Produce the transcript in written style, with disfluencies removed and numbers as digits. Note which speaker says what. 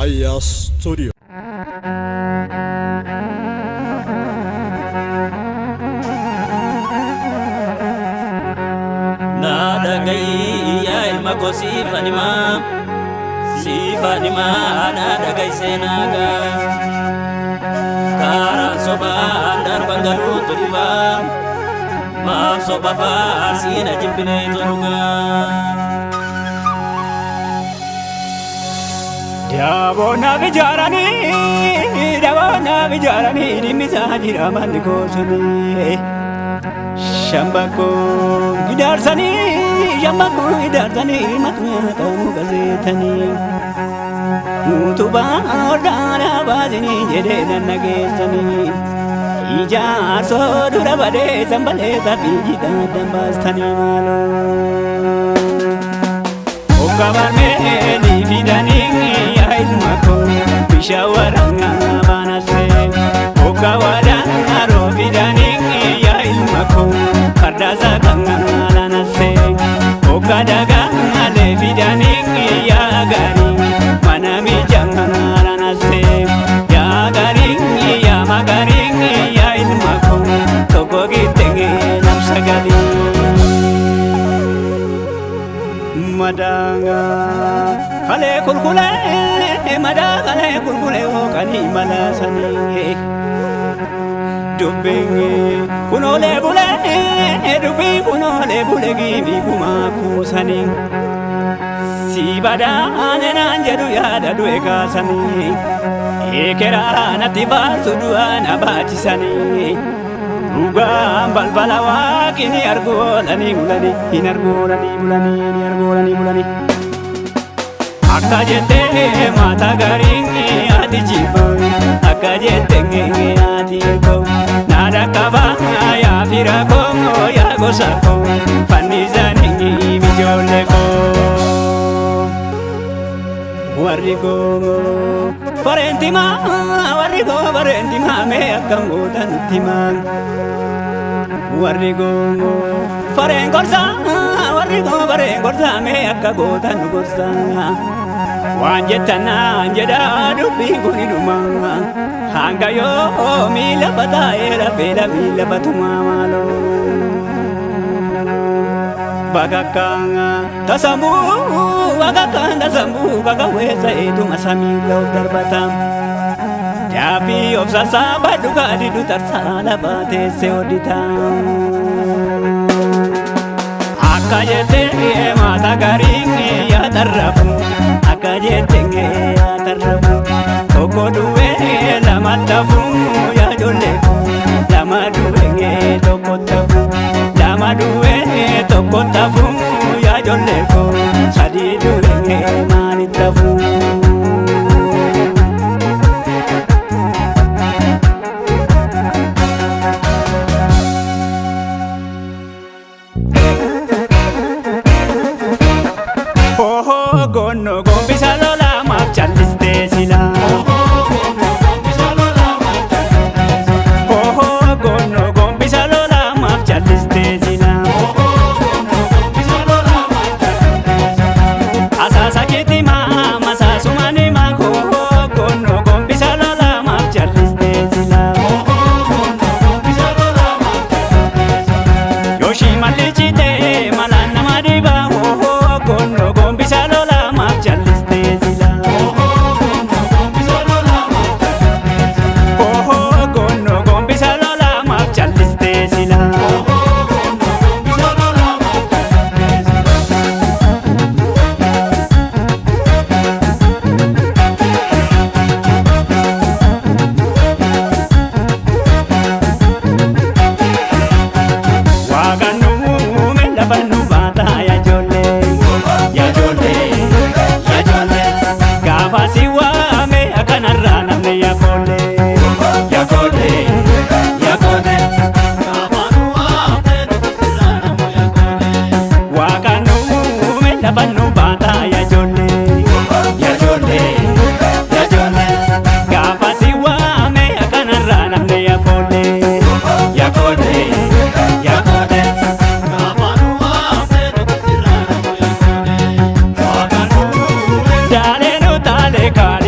Speaker 1: Aya Studio.
Speaker 2: Naa dhagayi yaa ilma koo siifan himaa, siifan himaa, naa dhagayi seenaagaa. Karaan sobaan darban galuutu dhibaa, maaf soba faarsiina jibbineetu dhugaa.
Speaker 3: Daabonaaf ijaaranii, daabonaaf ijaaranii, dhimmi isaa jira manni koosanii. Shambakoo gidaarsanii, shambakoo gidaarsanii, matu nyaatamu gazeetanii. Utubaa oldaanaa baasinii jedhee nan dhageessanii. Ijaarsoo dura badee sanbalee tafii jidhaa dambaastanii maaloo. Ukkabarmee fidanii yaa ilma koo bishaan waraanaa baanasee. Ukkawadhaan haroo fidanii yaa ilma koo fardaasa kan alaanasee. Ukkadagaa alee fidanii yaa gaarii mana miijaan alaanasee. Yaa gaarii yaa magaarii yaa ilma koo tokko gittee namsa galii. Madaanga kalee kulkulee, madaa kalee kulkulee hookanii malaasanii. Dubbiin kunoolee bulee, dubbiin kunoolee bulee giimii gumaa kuusanii. Si badaane naan jedhu yaada du'e kaasanii. Ekeraa natti baarsu du'aa na baachisanii. Dhugaan balbala waaqni argu oolanii bulanii hin argu oolanii bulanii ni argu oolanii bulanii. Akka jettee maata gaarii ati jibba, akka jettee ati koo naada qaba yaa fira koo yaa gosa koo fannisanii mijoollee koo. Warri koo fareentimaa, warri koo fareentimaa, mee akkam goota nutti himaa. Warri koo fareen gorsaa, warri koo fareen gorsaa, mee akka goota nu gorsaa. Waan jettan naan jedhaa, dubbiin kun dhuma. Hanga yoo miila bataa'ee lafee miila batumaa maaloo. Bakakkaan tasambuu, bakakkaan tasambuu, bakawweessa eetuma samiirra of darbata. Daafii of sassaabadhu gaadidhu tarsaa lafaa teessee hodhita. Akka jettee maata gaarii yaa tarrafu, akka jettee yaa tarrafu. Tokko duwwee lama tafu yaa ijoollee, lama duwwee tokko tafu. Lama duwwee tokko tafu yaa ijoollee, sadii duwwee maali tafu. Ohoo gonno gombisa lolaa maaf callistee silaa. Ohoo gonno gombisa lolaa maaf callistee silaa. Asaasa keetimaa masaasumaan himaa, ohoo gonno gombisa lolaa maaf callistee silaa. Yoshii mallichitee malaan nama dhibaa, ohoo gonno gombisa lolaa maaf callistee silaa. Ohoo gonno gombisa lolaa maaf callistee silaa. Waaqaan nu uume lafa nu baata yaa ijoollee, yaa ijoollee, yaa ijoollee. Gaafa si waame akkanarraa namni yaa koollee, yaa koollee, yaa koollee. Waaqaan nu uume lafa nu baata yaa ijoollee, yaa ijoollee, yaa ijoollee. Gaafa si waame akkanarraa namni yaa koollee, yaa koollee, yaa koollee. Daalee nu taalee kaa.